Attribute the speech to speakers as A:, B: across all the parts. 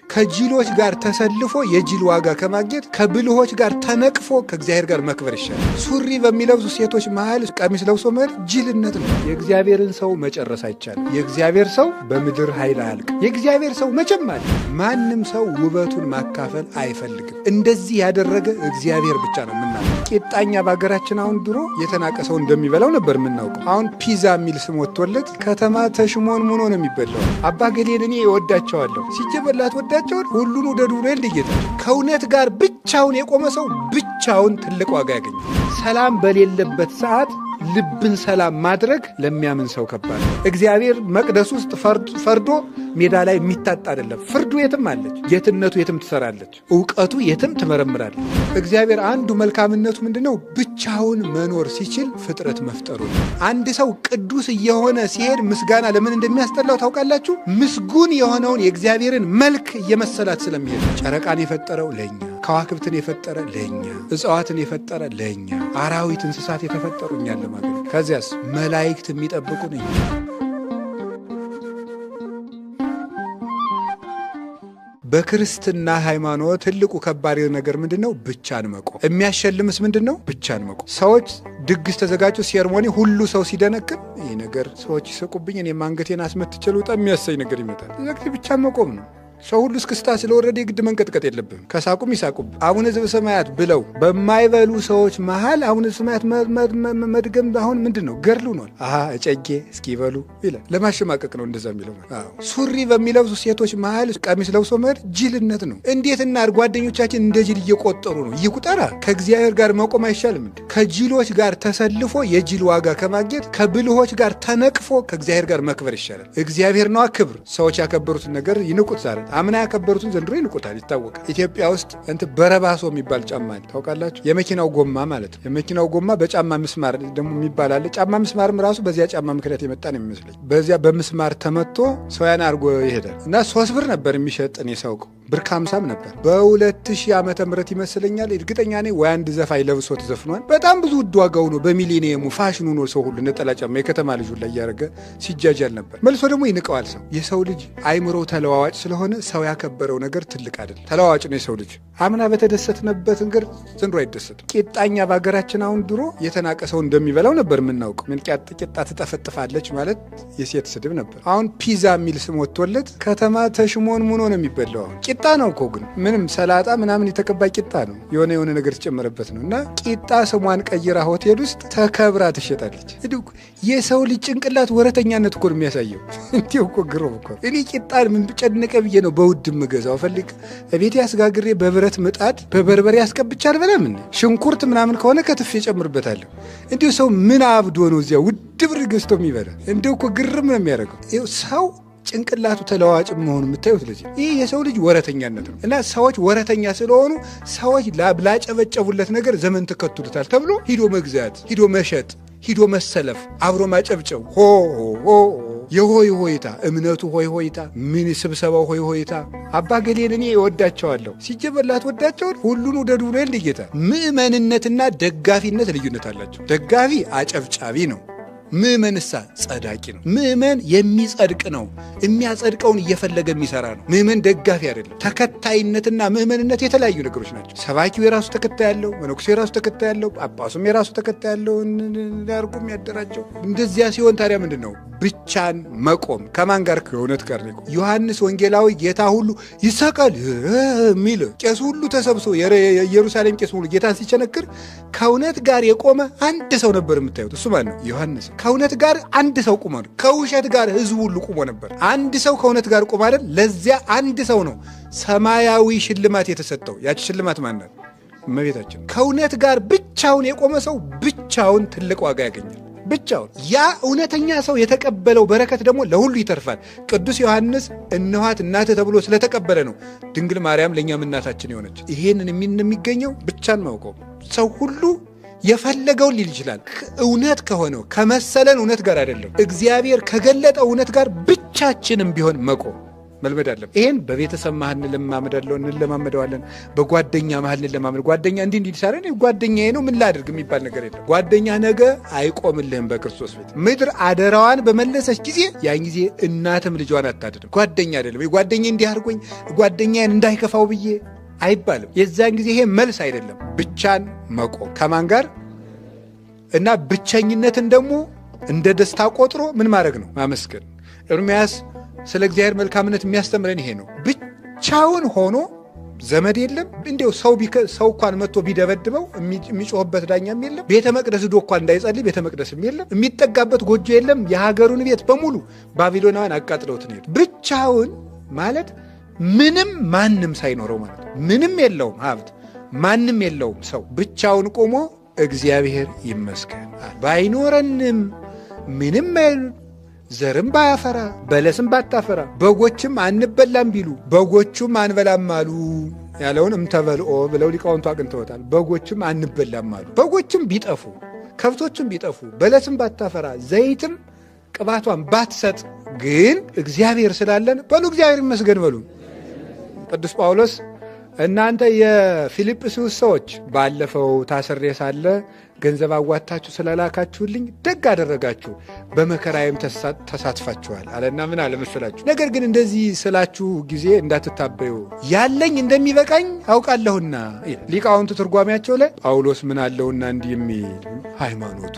A: ከጅሎች ጋር ተሰልፎ የጅል ዋጋ ከማግኘት ከብልሆች ጋር ተነቅፎ ከእግዚአብሔር ጋር መክበር ይሻላል። ሱሪ በሚለብሱ ሴቶች መሃል ቀሚስ ለብሶ መሄድ ጅልነት ነው። የእግዚአብሔርን ሰው መጨረስ አይቻልም። የእግዚአብሔር ሰው በምድር ኃይል አያልቅም። የእግዚአብሔር ሰው መቼም አለ። ማንም ሰው ውበቱን ማካፈል አይፈልግም። እንደዚህ ያደረገ እግዚአብሔር ብቻ ነው የምናውቀው። ቂጣኛ በሀገራችን አሁን ድሮ የተናቀ ሰው እንደሚበላው ነበር የምናውቀው። አሁን ፒዛ የሚል ስም ወጥቶለት ከተማ ተሽሞን ሙኖ ነው የሚበላው። አባ ገሌን እኔ እወዳቸዋለሁ ሲጀመር ላትወዳቸውን ሁሉን ውደዱ ብሎ ይል ጌታ። ከእውነት ጋር ብቻውን የቆመ ሰው ብቻውን ትልቅ ዋጋ ያገኛል። ሰላም በሌለበት ሰዓት ልብን ሰላም ማድረግ ለሚያምን ሰው ከባድ ነው። እግዚአብሔር መቅደስ ውስጥ ፈርዶ ሜዳ ላይ የሚታጣ አይደለም። ፍርዱ የትም አለች፣ ጌትነቱ የትም ትሰራለች፣ እውቀቱ የትም ትመረምራለች። እግዚአብሔር አንዱ መልካምነቱ ምንድነው? ብቻውን መኖር ሲችል ፍጥረት መፍጠሩ ነው። አንድ ሰው ቅዱስ እየሆነ ሲሄድ ምስጋና ለምን እንደሚያስጠላው ታውቃላችሁ? ምስጉን የሆነውን የእግዚአብሔርን መልክ እየመሰላት ስለሚሄድ። ጨረቃን የፈጠረው ለኛ፣ ከዋክብትን የፈጠረ ለኛ፣ እጽዋትን የፈጠረ ለኛ፣ አራዊት እንስሳት የተፈጠሩ እኛን ለማገልገል፣ ከዚያስ መላእክት የሚጠብቁን እኛ። በክርስትና ሃይማኖት ትልቁ ከባድ ነገር ምንድነው? ብቻን መቆም። የሚያሸልምስ ምንድነው? ብቻን መቆም። ሰዎች ድግስ ተዘጋጅቶ ceremony ሁሉ ሰው ሲደነቅን ይሄ ነገር ሰዎች ይስቁብኝ እኔም አንገቴን አስመትቼ ልውጣ የሚያሰኝ ነገር ይመጣል። ስለዚህ ብቻን መቆም ነው። ሰው ሁሉ እስክስታ ስለወረደ የግድ መንቀጥቀጥ የለብህም። ከሳቁም ይሳቁብ። አቡነ ዘበሰማያት ብለው በማይበሉ ሰዎች መሃል አቡነ ዘበሰማያት መድገም አሁን ምንድነው? ገድል ሆኗል። አሃ እጨጌ እስኪ ይበሉ ይላል። ለማሸማቀቅ ነው እንደዛ የሚለው። አዎ ሱሪ በሚለብሱ ሴቶች መሃል ቀሚስ ለብሶ መሄድ ጅልነት ነው። እንዴት እናድርግ? ጓደኞቻችን እንደ ጅል እየቆጠሩ ነው። ይቁጠራ። ከእግዚአብሔር ጋር መቆም አይሻልም እንዴ? ከጅሎች ጋር ተሰልፎ የጅል ዋጋ ከማግኘት ከብልሆች ጋር ተነቅፎ ከእግዚአብሔር ጋር መክበር ይሻላል። እግዚአብሔር ነዋ ክብር። ሰዎች ያከበሩትን ነገር ይንቁት ዛሬ። አምና ያከበሩትን ዘንድሮ ይንቁታል፣ ይታወቃል። ኢትዮጵያ ውስጥ እንትን በረባሶ የሚባል ጫማ አለ፣ ታውቃላችሁ? የመኪናው ጎማ ማለት ነው። የመኪናው ጎማ በጫማ ምስማር ደግሞ የሚባል አለ። ጫማ ምስማርም ራሱ በዚያ ጫማ ምክንያት የመጣ ነው የሚመስለኝ። በዚያ በምስማር ተመቶ ሰው ያን አድርጎ ይሄዳል። እና 3 ብር ነበር የሚሸጥ እኔ ሳውቀው፣ ብር ከሀምሳም ነበር። በሁለት ሺህ ዓመተ ምህረት ይመስለኛል፣ እርግጠኛ ነኝ ወይ አንድ ዘፋኝ ለብሶት ዘፍኗል። በጣም ብዙ ውድ ዋጋው ነው። በሚሊኒየሙ ፋሽኑ ነው። ሰው ሁሉ ነጠላ ጫማ የከተማ ልጁ ላይ እያደረገ ሲጃጃል ነበር። መልሶ ደግሞ ይንቀዋል ሰው። የሰው ልጅ አይምሮ ተለዋዋጭ ስለሆነ ሰው ያከበረው ነገር ትልቅ አይደለም። ተለዋዋጭ ነው የሰው ልጅ። አምና በተደሰትንበት ነገር ዘንድሮ አይደሰትም። ቂጣኛ በሀገራችን አሁን ድሮ የተናቀ ሰው እንደሚበላው ነበር የምናውቀው። ምን ቂጣ ትጠፈጥፋለች ማለት የሴት ስድብ ነበር። አሁን ፒዛ የሚል ስም ወጥቶለት ከተማ ተሽሞን ሙኖ ነው የሚበላው። አሁን ቂጣ ነው እኮ ግን ምንም ሰላጣ ምናምን የተቀባ ቂጣ ነው። የሆነ የሆነ ነገር የተጨመረበት ነው። እና ቂጣ ስሟን ቀይራ ሆቴል ውስጥ ተከብራ ትሸጣለች። እንዲሁ የሰው ልጅ ጭንቅላት ወረተኛነት እኮ ነው የሚያሳየው። እንዲሁ እኮ ግሩም እኮ። እኔ ቂጣን ምን ጨነቀ ብዬ ነው በውድ የምገዛው። ፈልግ እቤቴ አስጋግሬ በብረት ምጣድ በበርበሬ አስቀብቼ አልበላም እንዴ? ሽንኩርት ምናምን ከሆነ ከትፌ እጨምርበታለሁ። እንዲሁ ሰው ምን አብዶ ነው እዚያ ውድ ብር ገዝቶ የሚበላ? እንዲሁ እኮ ግርም ነው የሚያደርገው። ይኸው ሰው ጭንቅላቱ ተለዋዋጭ መሆኑ የምታዩት ለዚህ ይህ የሰው ልጅ ወረተኛነት ነው። እና ሰዎች ወረተኛ ስለሆኑ ሰዎች ላጨበጨቡለት ነገር ዘመን ተከትሎታል ተብሎ ሂዶ መግዛት፣ ሂዶ መሸጥ፣ ሂዶ መሰለፍ፣ አብሮ ማጨብጨብ፣ ሆ ሆ የሆይ ሆይታ፣ እምነቱ ሆይ ሆይታ፣ ምን ስብሰባው ሆይ ሆይታ። አባ ገሌን እኔ እወዳቸዋለሁ ሲጀመር ላትወዳቸውን ሁሉን ውደዱ ብሎ ይል ጌታ። ምእመንነትና ደጋፊነት ልዩነት አላቸው። ደጋፊ አጨብጫቢ ነው። ምእመንሳ ጸዳቂ ነው። ምእመን የሚጸድቅ ነው። የሚያጸድቀውን እየፈለገ የሚሰራ ነው። ምእመን ደጋፊ አይደለም። ተከታይነትና ምእመንነት የተለያዩ ነገሮች ናቸው። ሰባኪው የራሱ ተከታይ ያለው፣ መነኩሴው የራሱ ተከታይ ያለው፣ ጳጳሱም የራሱ ተከታይ ያለው አድርጎ የሚያደራጀው። እንደዚያ ሲሆን ታዲያ ምንድን ነው? ብቻን መቆም ከማን ጋር? ከእውነት ጋር ነው። ዮሐንስ ወንጌላዊ ጌታ ሁሉ ይሰቀል የሚል ቄስ ሁሉ ተሰብስቦ የኢየሩሳሌም ቄስ ሁሉ ጌታን ሲቸነክር ከእውነት ጋር የቆመ አንድ ሰው ነበር የምታዩት። እሱ ማን ነው? ዮሐንስ። ከእውነት ጋር አንድ ሰው ቆሞ ነው። ከውሸት ጋር ህዝቡ ሁሉ ቆሞ ነበር። አንድ ሰው ከእውነት ጋር ቆሞ አይደል? ለዚያ አንድ ሰው ነው ሰማያዊ ሽልማት የተሰጠው። ያቺ ሽልማት ማን ናት? እመቤታችን። ከእውነት ጋር ብቻውን የቆመ ሰው ብቻውን ትልቅ ዋጋ ያገኛል። ብቻውን ያ እውነተኛ ሰው የተቀበለው በረከት ደግሞ ለሁሉ ይተርፋል። ቅዱስ ዮሐንስ እነኋት እናትህ ተብሎ ስለተቀበለ ነው ድንግል ማርያም ለእኛም እናታችን የሆነች። ይሄንን የሚገኘው ብቻን መቆም። ሰው ሁሉ የፈለገውን ሊል ይችላል። እውነት ከሆነው ከመሰለን እውነት ጋር አይደለም፣ እግዚአብሔር ከገለጠው እውነት ጋር ብቻችንም ቢሆን መቆም። መልመድ አለብን። ይሄን በቤተሰብ መሃል እንለማመደዋለን። በጓደኛ መሃል እንለማመድ። ጓደኛ እንዲህ እንዲህ ሳረ ጓደኛዬ ነው ምን ላድርግ የሚባል ነገር የለም። ጓደኛ ነገ አይቆምልህም በክርስቶስ ፊት። ምድር አደራዋን በመለሰች ጊዜ ያን ጊዜ እናትም ልጇን አታድንም። ጓደኛ አይደለም ጓደኛ እንዲህ አድርጎኝ ጓደኛዬን እንዳይከፋው ብዬ አይባልም። የዛን ጊዜ ይሄ መልስ አይደለም። ብቻን መቆም ከማን ጋር እና ብቸኝነትን ደግሞ እንደ ደስታ ቆጥሮ ምን ማድረግ ነው? ማመስገን። ኤርምያስ ስለ እግዚአብሔር መልካምነት የሚያስተምረን ይሄ ነው። ብቻውን ሆኖ ዘመድ የለም፣ እንዲያው ሰው እንኳን መጥቶ ቢደበድበው የሚጮህበት ዳኛም የለም። ቤተ መቅደስ ዶ እንኳን እንዳይጸልይ ቤተ መቅደስም የለም፣ የሚጠጋበት ጎጆ የለም። የሀገሩን ቤት በሙሉ ባቢሎናውያን አቃጥለውት ነው። ብቻውን ማለት ምንም ማንም ሳይኖረው ማለት ነው። ምንም የለውም ሀብት፣ ማንም የለውም ሰው ብቻውን ቆሞ እግዚአብሔር ይመስገን። ባይኖረንም ምንም ዘርም ባያፈራ በለስም ባታፈራ በጎችም አንበላም ቢሉ በጎቹም አንበላም አሉ ያለውን እምተበልኦ ብለው ሊቃውንቱ አቅንተውታል። በጎችም አንበላም አሉ። በጎችም ቢጠፉ ከብቶችም ቢጠፉ በለስም ባታፈራ ዘይትም ቅባቷን ባትሰጥ ግን እግዚአብሔር ስላለን በሉ እግዚአብሔር ይመስገን በሉ። ቅዱስ ጳውሎስ እናንተ የፊልጵስዩስ ሰዎች ባለፈው ታስሬ ሳለ ገንዘብ አዋታችሁ ስለላካችሁልኝ ደግ አደረጋችሁ፣ በመከራዬም ተሳትፋችኋል አለና ምን አለ መሰላችሁ? ነገር ግን እንደዚህ ስላችሁ ጊዜ እንዳትታበዩ ያለኝ እንደሚበቃኝ አውቃለሁና። ሊቃውንቱ ትርጓሜያቸው ላይ ጳውሎስ ምን አለውና እንዲህ የሚል ሃይማኖቱ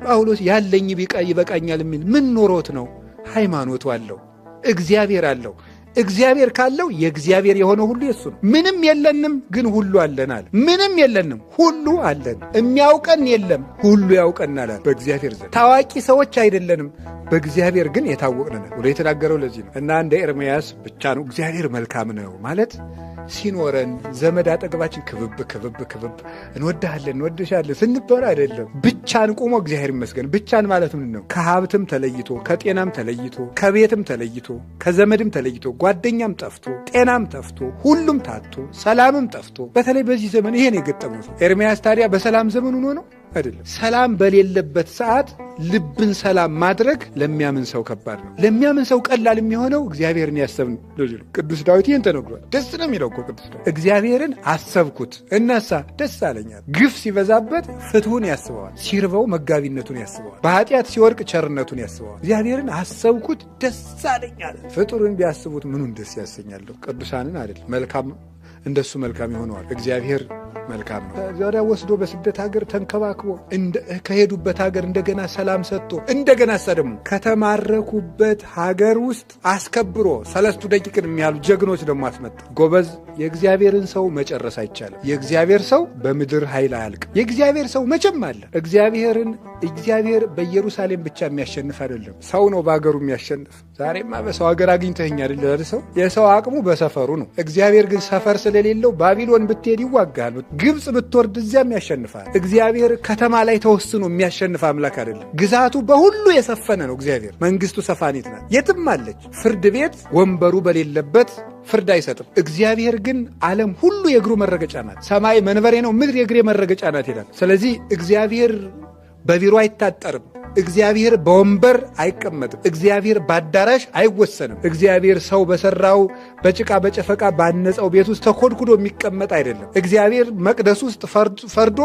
A: ጳውሎስ ያለኝ ይበቃኛል የሚል ምን ኖሮት ነው? ሃይማኖቱ አለው፣ እግዚአብሔር አለው። እግዚአብሔር ካለው የእግዚአብሔር የሆነ ሁሉ የሱ ነው። ምንም የለንም ግን ሁሉ አለን አለ። ምንም የለንም ሁሉ አለን። የሚያውቀን የለም ሁሉ ያውቀናል አለ። በእግዚአብሔር ዘንድ ታዋቂ ሰዎች አይደለንም፣ በእግዚአብሔር ግን የታወቅን ነን ብሎ የተናገረው ለዚህ ነው። እና እንደ ኤርምያስ ብቻ ነው እግዚአብሔር መልካም ነው ማለት ሲኖረን ዘመድ አጠገባችን ክብብ ክብብ ክብብ እንወድሃለን እንወድሻለን ስንባል አይደለም። ብቻን ቆሞ እግዚአብሔር ይመስገን። ብቻን ማለት ምንድን ነው? ከሀብትም ተለይቶ ከጤናም ተለይቶ ከቤትም ተለይቶ ከዘመድም ተለይቶ ጓደኛም ጠፍቶ ጤናም ጠፍቶ ሁሉም ታቶ ሰላምም ጠፍቶ፣ በተለይ በዚህ ዘመን ይሄን የገጠመው ሰው ኤርምያስ ታዲያ በሰላም ዘመን ሆኖ ነው አይደለም። ሰላም በሌለበት ሰዓት ልብን ሰላም ማድረግ ለሚያምን ሰው ከባድ ነው። ለሚያምን ሰው ቀላል የሚሆነው እግዚአብሔርን ያሰብን ነው። ቅዱስ ዳዊት ይህን ተነግሯል። ደስ ነው የሚለው እኮ ቅዱስ ዳዊት እግዚአብሔርን አሰብኩት እናሳ ደስ አለኛል። ግፍ ሲበዛበት ፍትሑን ያስበዋል፣ ሲርበው መጋቢነቱን ያስበዋል፣ በኃጢአት ሲወድቅ ቸርነቱን ያስበዋል። እግዚአብሔርን አሰብኩት ደስ አለኛል። ፍጡርን ቢያስቡት ምኑን ደስ ያሰኛለሁ? ቅዱሳንን አይደለም። መልካም እንደሱ መልካም ይሆነዋል። እግዚአብሔር መልካም ነው። እዚያ ወስዶ በስደት ሀገር ተንከባክቦ ከሄዱበት ሀገር እንደገና ሰላም ሰጥቶ እንደገና እሳ ደግሞ ከተማረኩበት ሀገር ውስጥ አስከብሮ ሰለስቱ ደቂቅን የሚያሉ ጀግኖች ደግሞ አስመጣ። ጎበዝ፣ የእግዚአብሔርን ሰው መጨረስ አይቻልም። የእግዚአብሔር ሰው በምድር ኃይል አያልቅም። የእግዚአብሔር ሰው መቼም አለ። እግዚአብሔርን እግዚአብሔር በኢየሩሳሌም ብቻ የሚያሸንፍ አይደለም። ሰው ነው በሀገሩ የሚያሸንፍ። ዛሬማ በሰው ሀገር አግኝተኸኝ አይደል? ሰው የሰው አቅሙ በሰፈሩ ነው። እግዚአብሔር ግን ሰፈር ስለሌለው ባቢሎን ብትሄድ ይዋጋል፣ ግብፅ ብትወርድ እዚያም ያሸንፋል። እግዚአብሔር ከተማ ላይ ተወስኖ የሚያሸንፍ አምላክ አይደለም። ግዛቱ በሁሉ የሰፈነ ነው። እግዚአብሔር መንግስቱ ሰፋኒት ናት፣ የትም አለች። ፍርድ ቤት ወንበሩ በሌለበት ፍርድ አይሰጥም። እግዚአብሔር ግን ዓለም ሁሉ የእግሩ መረገጫ ናት። ሰማይ መንበሬ ነው፣ ምድር የእግሬ መረገጫ ናት ይላል። ስለዚህ እግዚአብሔር በቢሮ አይታጠርም። እግዚአብሔር በወንበር አይቀመጥም። እግዚአብሔር በአዳራሽ አይወሰንም። እግዚአብሔር ሰው በሰራው በጭቃ በጨፈቃ ባነጸው ቤት ውስጥ ተኮድኩዶ የሚቀመጥ አይደለም። እግዚአብሔር መቅደስ ውስጥ ፈርዶ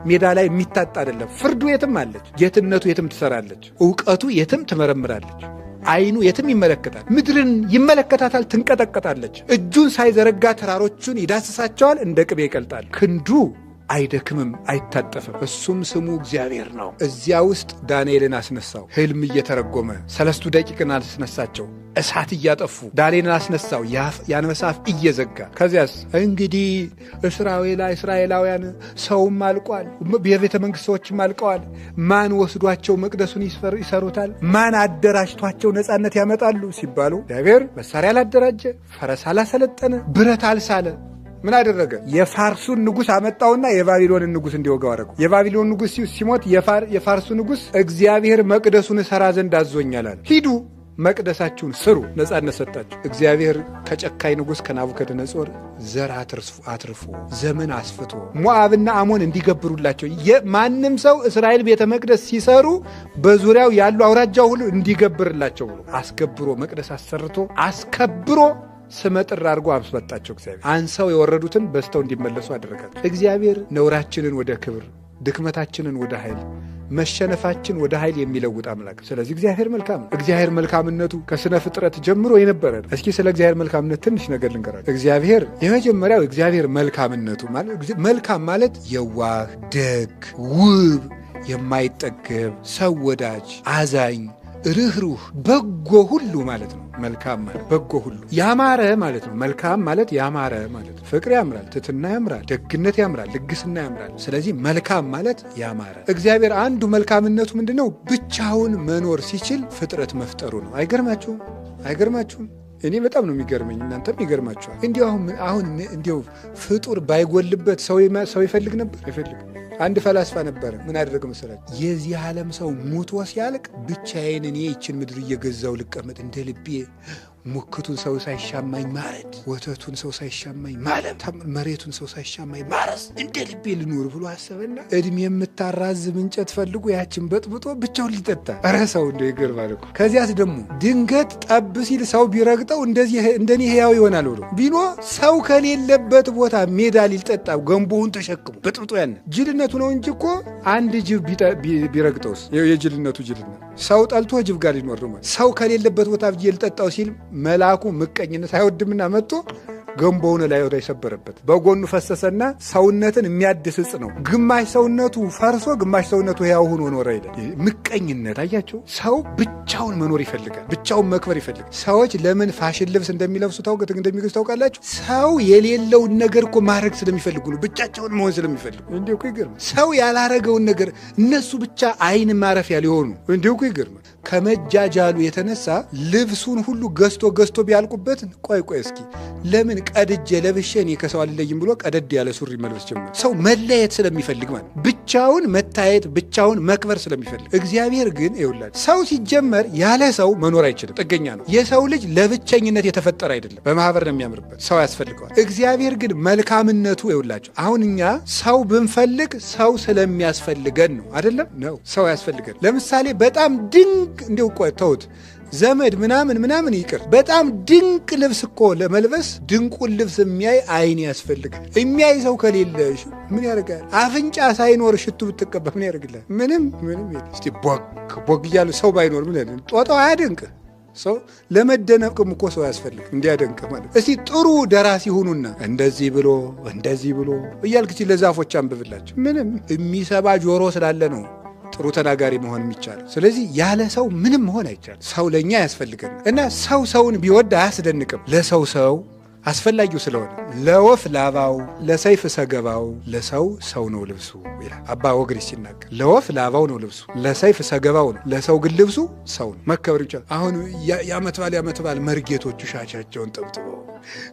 A: ሜዳ ላይ የሚታጣ አይደለም። ፍርዱ የትም አለች፣ ጌትነቱ የትም ትሰራለች፣ እውቀቱ የትም ትመረምራለች። ዓይኑ የትም ይመለከታል። ምድርን ይመለከታታል፣ ትንቀጠቀጣለች። እጁን ሳይዘረጋ ተራሮቹን ይዳስሳቸዋል፣ እንደ ቅቤ ይቀልጣል። ክንዱ አይደክምም፣ አይታጠፍም። እሱም ስሙ እግዚአብሔር ነው። እዚያ ውስጥ ዳንኤልን አስነሳው። ሕልም እየተረጎመ ሰለስቱ ደቂቅን አስነሳቸው። እሳት እያጠፉ ዳንኤልን አስነሳው። የአንበሳ አፍ እየዘጋ ከዚያስ እንግዲህ እስራኤላውያን ሰውም አልቋል፣ የቤተ መንግሥት ሰዎችም አልቀዋል። ማን ወስዷቸው መቅደሱን ይሰሩታል? ማን አደራጅቷቸው ነፃነት ያመጣሉ ሲባሉ እግዚአብሔር መሳሪያ አላደራጀ፣ ፈረስ አላሰለጠነ፣ ብረት አልሳለ። ምን አደረገ? የፋርሱን ንጉሥ አመጣውና የባቢሎንን ንጉሥ እንዲወጋው አደረገው። የባቢሎን ንጉሥ ሲሞት የፋርሱ ንጉሥ እግዚአብሔር መቅደሱን እሰራ ዘንድ አዞኛል አለ። ሂዱ መቅደሳችሁን ስሩ፣ ነጻነት ሰጣችሁ። እግዚአብሔር ከጨካኝ ንጉሥ ከናቡከደነጾር ዘር አትርፎ ዘመን አስፍቶ ሞዓብና አሞን እንዲገብሩላቸው፣ ማንም ሰው እስራኤል ቤተ መቅደስ ሲሰሩ በዙሪያው ያሉ አውራጃው ሁሉ እንዲገብርላቸው ብሎ አስገብሮ፣ መቅደስ አሰርቶ አስከብሮ ስመጥር አድርጎ አስመጣቸው። እግዚአብሔር አንሰው የወረዱትን በዝተው እንዲመለሱ አደረጋቸው። እግዚአብሔር ነውራችንን ወደ ክብር፣ ድክመታችንን ወደ ኃይል፣ መሸነፋችን ወደ ኃይል የሚለውጥ አምላክ። ስለዚህ እግዚአብሔር መልካም ነው። እግዚአብሔር መልካምነቱ ከስነ ፍጥረት ጀምሮ የነበረ ነው። እስኪ ስለ እግዚአብሔር መልካምነት ትንሽ ነገር ልንገራችሁ። እግዚአብሔር የመጀመሪያው እግዚአብሔር መልካምነቱ ማለት፣ መልካም ማለት የዋህ፣ ደግ፣ ውብ፣ የማይጠገብ፣ ሰው ወዳጅ፣ አዛኝ፣ ርኅሩህ፣ በጎ ሁሉ ማለት ነው። መልካም ማለት በጎ ሁሉ፣ ያማረ ማለት ነው። መልካም ማለት ያማረ ማለት ነው። ፍቅር ያምራል፣ ትትና ያምራል፣ ደግነት ያምራል፣ ልግስና ያምራል። ስለዚህ መልካም ማለት ያማረ። እግዚአብሔር አንዱ መልካምነቱ ምንድን ነው? ብቻውን መኖር ሲችል ፍጥረት መፍጠሩ ነው። አይገርማችሁም? አይገርማችሁም? እኔ በጣም ነው የሚገርመኝ፣ እናንተም ይገርማችኋል። እንዲሁ አሁን እንዲሁ ፍጡር ባይጎልበት ሰው ይፈልግ ነበር? አይፈልግም። አንድ ፈላስፋ ነበረ። ምን አደረገ መሰላችሁ? የዚህ ዓለም ሰው ሙቶ ሲያልቅ ብቻዬን እኔ ይችን ምድር እየገዛው ልቀመጥ፣ እንደ ልቤ ሙክቱን ሰው ሳይሻማኝ ማረድ፣ ወተቱን ሰው ሳይሻማኝ ማለም፣ መሬቱን ሰው ሳይሻማኝ ማረስ፣ እንደ ልቤ ልኑር ብሎ አሰበና እድሜ የምታራዝም እንጨት ፈልጎ ያችን በጥብጦ ብቻውን ሊጠጣ። ኧረ ሰው እንደው ይገርማል እኮ። ከዚያስ ደግሞ ድንገት ጠብ ሲል ሰው ቢረግጠው እንደዚህ እንደኔ ሕያው ይሆናል ብሎ ቢኖ ሰው ከሌለበት ቦታ ሜዳ ሊጠጣ ገንቦውን ተሸክሞ በጥብጦ፣ ያን ጅልነቱ ነው እንጂ እኮ አንድ ጅብ ቢረግጠውስ የጅልነቱ ጅልነት፣ ሰው ጠልቶ ጅብ ጋር ሊኖር ነው ማለት። ሰው ከሌለበት ቦታ ብዬ ልጠጣው ሲል መልአኩ ምቀኝነት አይወድምና መጥቶ ገንቦውን ላይ ወደ ሰበረበት። በጎኑ ፈሰሰና ሰውነትን የሚያድስ እጽ ነው። ግማሽ ሰውነቱ ፈርሶ ግማሽ ሰውነቱ ሕያው ሆኖ ኖረ ይላል። ምቀኝነት አያቸው። ሰው ብቻውን መኖር ይፈልጋል። ብቻውን መክበር ይፈልጋል። ሰዎች ለምን ፋሽን ልብስ እንደሚለብሱ ታውቀት እንደሚገዙ ታውቃላችሁ? ሰው የሌለውን ነገር እኮ ማድረግ ስለሚፈልጉ ነው። ብቻቸውን መሆን ስለሚፈልጉ። እንዲሁ እኮ ይገርማል። ሰው ያላረገውን ነገር እነሱ ብቻ አይን ማረፊያ ሊሆኑ፣ እንዲሁ እኮ ይገርማል። ከመጃጃሉ የተነሳ ልብሱን ሁሉ ገዝቶ ገዝቶ ቢያልቁበት፣ ቆይ ቆይ እስኪ ለምን ቀድጄ ለብሼ እኔ ከሰው አልለይም ብሎ ቀደድ ያለ ሱሪ መልበስ ጀመረ። ሰው መለየት ስለሚፈልግ ማለት፣ ብቻውን መታየት፣ ብቻውን መክበር ስለሚፈልግ። እግዚአብሔር ግን ይውላል፣ ሰው ሲጀመር ያለ ሰው መኖር አይችልም፣ ጥገኛ ነው። የሰው ልጅ ለብቸኝነት የተፈጠረ አይደለም። በማህበር ነው የሚያምርበት፣ ሰው ያስፈልገዋል። እግዚአብሔር ግን መልካምነቱ ይውላቸው፣ አሁን እኛ ሰው ብንፈልግ ሰው ስለሚያስፈልገን ነው አይደለም? ነው፣ ሰው ያስፈልገን። ለምሳሌ በጣም ድንቅ፣ እንዲው ቆይ ተውት፣ ዘመድ ምናምን ምናምን ይቅር። በጣም ድንቅ ልብስ እኮ ለመልበስ ድንቁን ልብስ የሚያይ አይን ያስፈልጋል። የሚያይ ሰው ከሌለ ምን ያደርጋል? አፍንጫ ሳይኖር ሽቱ ብትቀባ ምን ያደርግላል? ምንም ምንም። እስቲ ቦግ ቦግ እያሉ ሰው ባይኖር ምን ያደርግ? ጦጣው አያደንቅ። ሰው ለመደነቅም እኮ ሰው ያስፈልግ እንዲያደንቅ ማለት። እስቲ ጥሩ ደራሲ ሁኑና እንደዚህ ብሎ እንደዚህ ብሎ እያልክ ለዛፎች አንብብላቸው። ምንም፣ የሚሰባ ጆሮ ስላለ ነው ጥሩ ተናጋሪ መሆን የሚቻለው። ስለዚህ ያለ ሰው ምንም መሆን አይቻልም። ሰው ለእኛ ያስፈልገናል እና ሰው ሰውን ቢወድ አያስደንቅም። ለሰው ሰው አስፈላጊው ስለሆነ፣ ለወፍ ላባው፣ ለሰይፍ ሰገባው፣ ለሰው ሰው ነው ልብሱ ይላል አባ ወግሪስ ሲናገር። ለወፍ ላባው ነው ልብሱ፣ ለሰይፍ ሰገባው ነው፣ ለሰው ግን ልብሱ ሰው ነው። መከበር ይቻላል። አሁን የዓመት በዓል የዓመት በዓል መርጌቶቹ ሻሻቸውን ጠብጥበው፣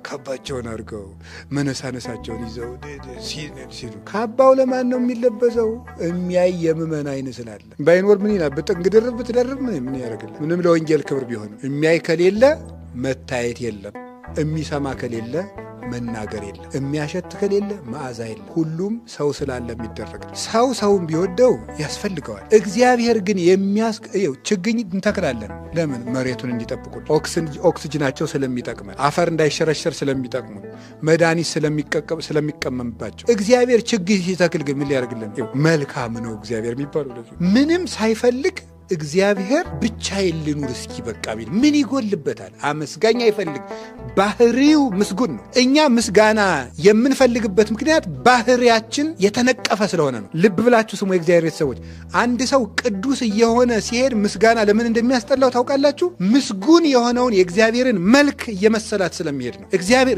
A: ካባቸውን አድርገው፣ መነሳነሳቸውን ይዘው ሲሉ ካባው ለማን ነው የሚለበሰው? የሚያይ የምመን አይን ስላለ። ባይኖር ምን ይላል? ብጥንግድርብ ብትደርብ ምን ያደርግልህ? ምንም ለወንጌል ክብር ቢሆንም የሚያይ ከሌለ መታየት የለም። የሚሰማ ከሌለ መናገር የለም። የሚያሸት ከሌለ መዓዛ የለም። ሁሉም ሰው ስላለ የሚደረግ ነው። ሰው ሰውን ቢወደው ያስፈልገዋል። እግዚአብሔር ግን የሚያስ ችግኝ እንተክላለን። ለምን? መሬቱን እንዲጠብቁ፣ ኦክስጅናቸው ስለሚጠቅመን፣ አፈር እንዳይሸረሸር ስለሚጠቅሙን፣ መድኃኒት ስለሚቀመምባቸው። እግዚአብሔር ችግኝ ሲተክል ግን ምን ሊያደርግልን? መልካም ነው እግዚአብሔር የሚባለው ምንም ሳይፈልግ፣ እግዚአብሔር ብቻዬን ልኑር እስኪ በቃ ቢል ምን ይጎልበታል? አመስጋኝ አይፈልግ። ባህሪው ምስጉን ነው። እኛ ምስጋና የምንፈልግበት ምክንያት ባህሪያችን የተነቀፈ ስለሆነ ነው። ልብ ብላችሁ ስሙ የእግዚአብሔር ቤተሰቦች። አንድ ሰው ቅዱስ እየሆነ ሲሄድ ምስጋና ለምን እንደሚያስጠላው ታውቃላችሁ? ምስጉን የሆነውን የእግዚአብሔርን መልክ እየመሰላት ስለሚሄድ ነው።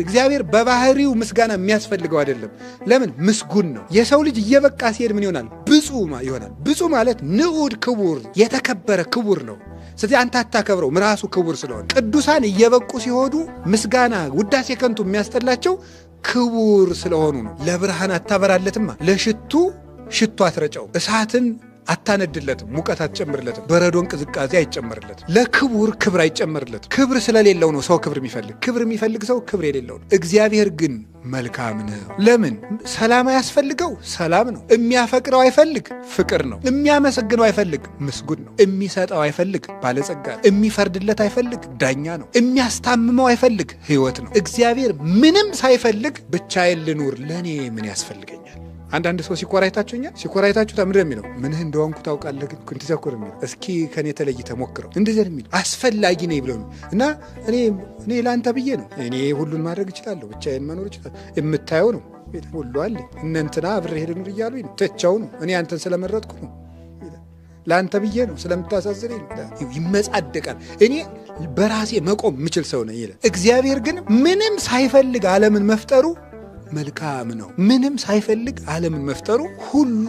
A: እግዚአብሔር በባህሪው ምስጋና የሚያስፈልገው አይደለም። ለምን? ምስጉን ነው። የሰው ልጅ እየበቃ ሲሄድ ምን ይሆናል? ብፁዕ ይሆናል። ብፁዕ ማለት ንዑድ ክቡር፣ የተከበረ ክቡር ነው። ስለዚህ አንተ አታከብረው ራሱ ክቡር ስለሆነ። ቅዱሳን እየበቁ ሲሆዱ ምስጋና ውዳሴ ከንቱ የሚያስጠላቸው ክቡር ስለሆኑ ነው። ለብርሃን አታበራለትማ፣ ለሽቱ ሽቱ አትረጨው፣ እሳትን አታነድለትም፣ ሙቀት አትጨምርለትም፣ በረዶን ቅዝቃዜ አይጨመርለትም። ለክቡር ክብር አይጨመርለትም። ክብር ስለሌለው ነው ሰው ክብር የሚፈልግ። ክብር የሚፈልግ ሰው ክብር የሌለው ነው። እግዚአብሔር ግን መልካም ነው። ለምን ሰላም አያስፈልገው? ሰላም ነው። የሚያፈቅረው አይፈልግ፣ ፍቅር ነው። የሚያመሰግነው አይፈልግ፣ ምስጉን ነው። የሚሰጠው አይፈልግ፣ ባለጸጋ ነው። የሚፈርድለት አይፈልግ፣ ዳኛ ነው። የሚያስታምመው አይፈልግ፣ ሕይወት ነው። እግዚአብሔር ምንም ሳይፈልግ ብቻዬን ልኑር፣ ለእኔ ምን ያስፈልገኛል? አንዳንድ ሰው ሲኮራ አይታችሁኛል። ሲኮራ አይታችሁ ምንድን ነው የሚለው? ምንህ እንደሆንኩ ታውቃለህ፣ ግን እንደዚያ እኮ ነው የሚለው። እስኪ ከኔ ተለይተህ ሞክረው፣ እንደዚያ ነው የሚለው። አስፈላጊ ነኝ ብለው ነው እና እኔ ለአንተ ብዬ ነው፣ እኔ ሁሉን ማድረግ እችላለሁ፣ ብቻዬን መኖር እችላለሁ፣ የምታየው ነው ሁሉ አለ። እነ እንትና አብሬህ ልኑር እያሉኝ ነው፣ ትቼው ነው፣ እኔ አንተን ስለመረጥኩ ነው፣ ለአንተ ብዬ ነው፣ ስለምታሳዝነኝ ነው። ይመጻደቃል። እኔ በራሴ መቆም የምችል ሰው ነኝ ይላል። እግዚአብሔር ግን ምንም ሳይፈልግ ዓለምን መፍጠሩ መልካም ነው። ምንም ሳይፈልግ ዓለምን መፍጠሩ ሁሉ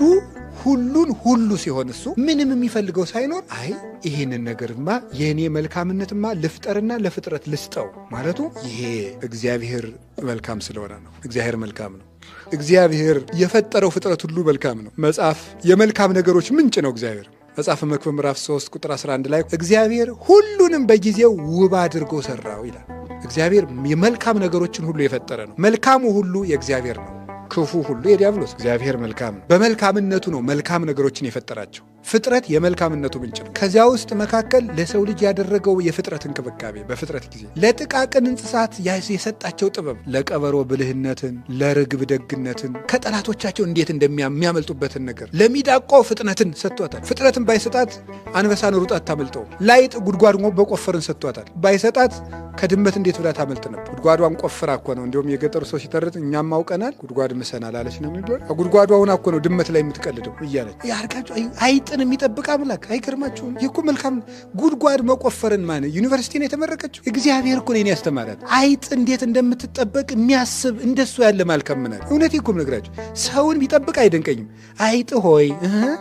A: ሁሉን ሁሉ ሲሆን እሱ ምንም የሚፈልገው ሳይኖር አይ ይህንን ነገርማ የእኔ መልካምነትማ ልፍጠርና ለፍጥረት ልስጠው ማለቱ ይሄ እግዚአብሔር መልካም ስለሆነ ነው። እግዚአብሔር መልካም ነው። እግዚአብሔር የፈጠረው ፍጥረት ሁሉ መልካም ነው። መጽሐፍ የመልካም ነገሮች ምንጭ ነው እግዚአብሔር። መጽሐፈ መክብብ ምዕራፍ 3 ቁጥር 11 ላይ እግዚአብሔር ሁሉንም በጊዜው ውብ አድርጎ ሰራው ይላል። እግዚአብሔር የመልካም ነገሮችን ሁሉ የፈጠረ ነው። መልካሙ ሁሉ የእግዚአብሔር ነው፣ ክፉ ሁሉ የዲያብሎስ። እግዚአብሔር መልካም ነው። በመልካምነቱ ነው መልካም ነገሮችን የፈጠራቸው። ፍጥረት የመልካምነቱ ምንጭ ነው። ከዚያ ውስጥ መካከል ለሰው ልጅ ያደረገው የፍጥረት እንክብካቤ በፍጥረት ጊዜ ለጥቃቅን እንስሳት የሰጣቸው ጥበብ፣ ለቀበሮ ብልህነትን፣ ለርግብ ደግነትን፣ ከጠላቶቻቸው እንዴት እንደሚያመልጡበትን ነገር፣ ለሚዳቆ ፍጥነትን ሰጥቷታል። ፍጥነትን ባይሰጣት አንበሳን ሩጣ አታመልጠውም። ላይጥ ጉድጓድ በቆፈርን ሰጥቷታል። ባይሰጣት ከድመት እንዴት ብላ ታመልጥ ነበር? ጉድጓዷን ቆፍራ እኮ ነው። እንዲሁም የገጠሩ ሰው ሲተርት እኛም አውቀናል ጉድጓድ ምሰናል አለች ነው የሚባለው። ጉድጓዷ ሁና እኮ ነው ድመት ላይ የምትቀልደው እያለች ያርጋችሁ። አይጥን የሚጠብቅ አምላክ አይገርማችሁም? ይህ እኮ መልካም ጉድጓድ መቆፈርን ማን ዩኒቨርሲቲ ነው የተመረቀችው? እግዚአብሔር እኮ ነው ያስተማራት። አይጥ እንዴት እንደምትጠበቅ የሚያስብ እንደሱ ያለ መልካም ምናል። እውነቴ እኮ የምነግራችሁ ሰውን ቢጠብቅ አይደንቀኝም። አይጥ ሆይ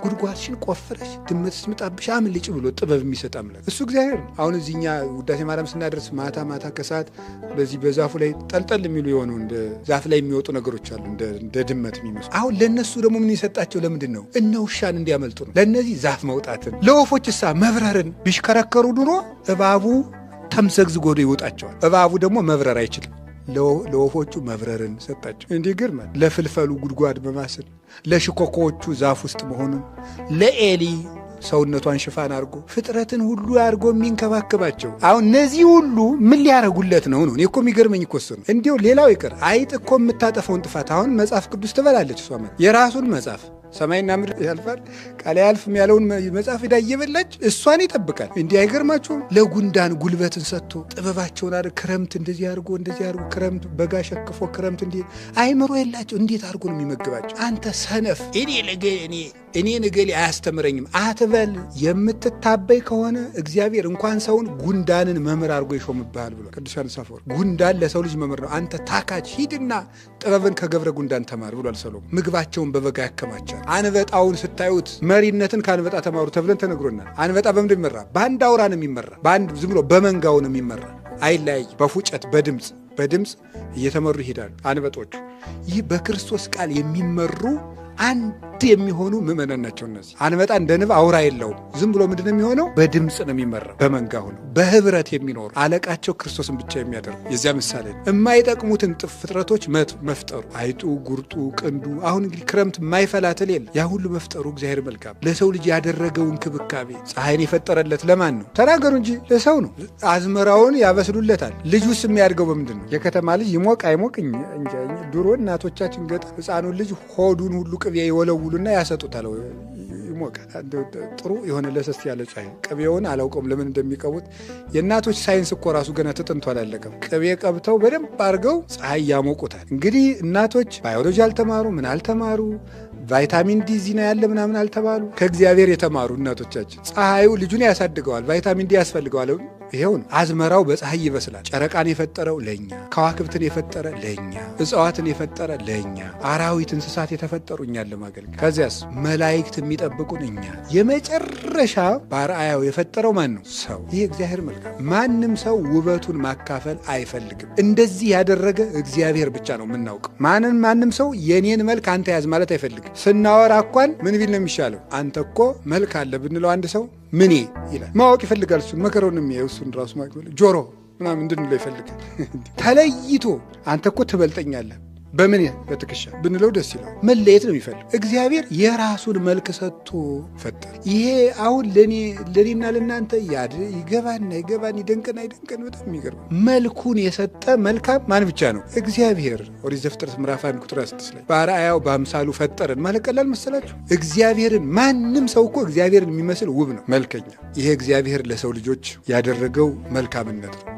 A: ጉድጓድሽን ቆፍረሽ ድመት ስትመጣብሽ አምልጭ ብሎ ጥበብ የሚሰጥ አምላክ እሱ እግዚአብሔር ነው። አሁን እዚህኛ ውዳሴ ማርያም ስናደርስ ማታ ማታ ከሰዓት በዚህ በዛፉ ላይ ጠልጠል የሚሉ የሆኑ እንደ ዛፍ ላይ የሚወጡ ነገሮች አሉ፣ እንደ ድመት የሚመስሉ። አሁን ለእነሱ ደግሞ ምን የሰጣቸው ለምንድን ነው? እነ ውሻን እንዲያመልጡ ነው። ለእነዚህ ዛፍ መውጣትን፣ ለወፎች እሳ መብረርን። ቢሽከረከሩ ድሮ እባቡ ተምዘግዝጎ ይወጣቸዋል። እባቡ ደግሞ መብረር አይችልም። ለወፎቹ መብረርን ሰጣቸው። እንዲህ ግርማ ለፍልፈሉ ጉድጓድ በማሰን፣ ለሽኮኮዎቹ ዛፍ ውስጥ መሆኑን፣ ለኤሊ ሰውነቷን ሽፋን አድርጎ ፍጥረትን ሁሉ አድርጎ የሚንከባከባቸው። አሁን እነዚህ ሁሉ ምን ሊያደርጉለት ነው ነው? እኔ እኮ የሚገርመኝ እኮ እሱ ነው። እንዲሁ ሌላው ይቅር አይጥ እኮ የምታጠፈውን ጥፋት አሁን መጽሐፍ ቅዱስ ትበላለች። እሷ የራሱን መጽሐፍ ሰማይና ምድር ያልፋል ቃል አያልፍም ያለውን መጽሐፍ ሄዳ እየበላች እሷን ይጠብቃል። እንዲህ አይገርማችሁም? ለጉንዳን ጉልበትን ሰጥቶ ጥበባቸውን አድርግ ክረምት እንደዚህ አድርጎ እንደዚህ አድርጎ ክረምት በጋ ሸክፎ ክረምት እንዲህ አይምሮ የላቸው እንዴት አድርጎ ነው የሚመግባቸው? አንተ ሰነፍ እኔን እገሌ አያስተምረኝም አትበል። የምትታበይ ከሆነ እግዚአብሔር እንኳን ሰውን ጉንዳንን መምህር አድርጎ ይሾምብሃል ብሏል ቅዱስ ዮሐንስ አፈወርቅ። ጉንዳን ለሰው ልጅ መምህር ነው። አንተ ታካች ሂድና ጥበብን ከገብረ ጉንዳን ተማር ብሏል ሰሎሞን። ምግባቸውን በበጋ ያከማቻል። አንበጣውን ስታዩት መሪነትን ከአንበጣ ተማሩ ተብለን ተነግሮናል። አንበጣ በምንድን የሚመራ? በአንድ አውራ ነው የሚመራ። በአንድ ዝም ብሎ በመንጋው ነው የሚመራ። አይለያይ። በፉጨት በድምፅ በድምፅ እየተመሩ ይሄዳሉ አንበጦቹ። ይህ በክርስቶስ ቃል የሚመሩ አንድ የሚሆኑ ምዕመናን ናቸው። እነዚህ አንበጣ እንደ ንብ አውራ የለውም። ዝም ብሎ ምንድን ነው የሚሆነው? በድምፅ ነው የሚመራው፣ በመንጋ ሆነው በህብረት የሚኖሩ አለቃቸው ክርስቶስን ብቻ የሚያደርጉ የዚያ ምሳሌ ነው። የማይጠቅሙትን ፍጥረቶች መፍጠሩ አይጡ፣ ጉርጡ፣ ቅንዱ። አሁን እንግዲህ ክረምት የማይፈላትል የለ። ያ ሁሉ መፍጠሩ እግዚአብሔር መልካም ለሰው ልጅ ያደረገው እንክብካቤ። ፀሐይን የፈጠረለት ለማን ነው? ተናገሩ እንጂ ለሰው ነው። አዝመራውን ያበስሉለታል። ልጁስ የሚያድገው በምንድን ነው? የከተማ ልጅ ይሞቅ አይሞቅ እንጃ። ድሮ እናቶቻችን ገጠር ህፃኑን ልጅ ሆዱን ሁሉ ቅቤ ይወለውሉና ያሰጡታል። ይሞቃል። ጥሩ የሆነ ለሰስ ያለ ፀሐይ ቅቤውን አላውቀውም ለምን እንደሚቀቡት። የእናቶች ሳይንስ እኮ ራሱ ገና ተጠንቶ አላለቀም። ቅቤ ቀብተው በደንብ አድርገው ፀሐይ ያሞቁታል። እንግዲህ እናቶች ባዮሎጂ አልተማሩ ምን አልተማሩ፣ ቫይታሚን ዲ እዚህ ነው ያለ ምናምን አልተባሉ። ከእግዚአብሔር የተማሩ እናቶቻችን ፀሐዩ ልጁን ያሳድገዋል፣ ቫይታሚን ዲ ያስፈልገዋል። ይሄው ነው። አዝመራው በፀሐይ ይበስላል። ጨረቃን የፈጠረው ለእኛ፣ ከዋክብትን የፈጠረ ለእኛ፣ እጽዋትን የፈጠረ ለእኛ፣ አራዊት እንስሳት የተፈጠሩ እኛን ለማገልገል። ከዚያስ መላእክት የሚጠብቁን እኛ። የመጨረሻ በአርአያው የፈጠረው ማን ነው? ሰው። ይህ እግዚአብሔር መልካም። ማንም ሰው ውበቱን ማካፈል አይፈልግም። እንደዚህ ያደረገ እግዚአብሔር ብቻ ነው የምናውቀው። ማንም ሰው የኔን መልክ አንተ ያዝ ማለት አይፈልግም። ስናወራ እንኳን ምን ቢል ነው የሚሻለው? አንተ እኮ መልክ አለ ብንለው አንድ ሰው ምኔ ይላል። ማወቅ ይፈልጋል። እሱን መከረውን የሚያየው እሱን ራሱ ጆሮ ምናምን እንድንለው ይፈልጋል። ተለይቶ አንተ እኮ ትበልጠኛለህ በምን በትከሻ ብንለው ደስ ይለዋል። መለየት ነው የሚፈልግ። እግዚአብሔር የራሱን መልክ ሰጥቶ ፈጠረ። ይሄ አሁን ለእኔና ለእናንተ ይገባና ይገባን ይደንቀን አይደንቀን በጣም የሚገርም መልኩን የሰጠ መልካም ማን ብቻ ነው? እግዚአብሔር። ኦሪት ዘፍጥረት ምዕራፍ 1 ቁጥር 6 ላይ በአርአያው በአምሳሉ ፈጠረን ማለት ቀላል መሰላችሁ? እግዚአብሔርን ማንም ሰው እኮ እግዚአብሔርን የሚመስል ውብ ነው መልከኛ። ይሄ እግዚአብሔር ለሰው ልጆች ያደረገው መልካምነት ነው።